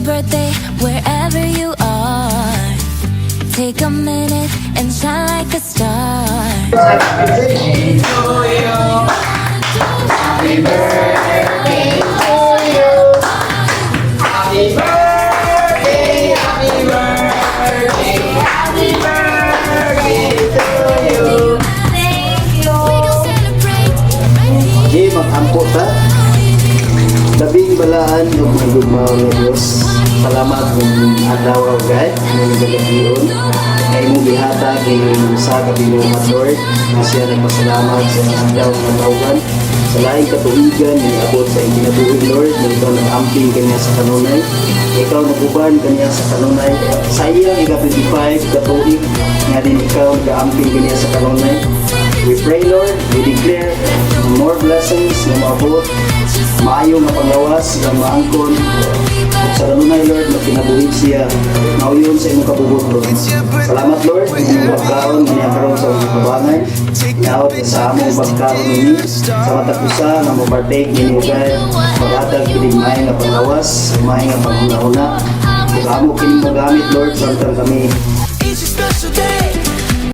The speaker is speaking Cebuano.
Birthday wherever you are. Take a minute and shine like a star. Happy to you. Happy birthday to you. Happy birthday, happy birthday, happy birthday to you. We gon' celebrate right here. Okay, mag-ampo ta. Labing balaan ug mahigugmaon nga Dios. Salamat kung adlaw, O God, nga nagagabion. Kay imong gihatag ining usa ka binuhat, Lord. Nga siya nagpasalamat sa adlaw nga tawgan. Sa laing katuigan nga niabot sa iyang kinabuhi, Lord, nga ikaw nag-amping kaniya sa kanunay. Ikaw nag-uban kaniya sa kanunay. Sa iyang ika-25 katuig nga din ikaw nag-amping kaniya sa kanunay. We pray, Lord, we declare more blessings nga maabot, maayo nga panglawas nga maangkon. Ug sa kanunay, Lord, magkinabuhi siya mauyon sa imong kabubuot, Lord. Salamat, Lord, imong pagkaon nga niya karon sa imong kabangan. Hinaot sa among pagkaon nini, sa matag usa nga mo-partake nini, O God, maghatag kining maayo nga panglawas, maayo nga panghuna-huna. Ug amo kining magamit, Lord, samtang kami It's your special day.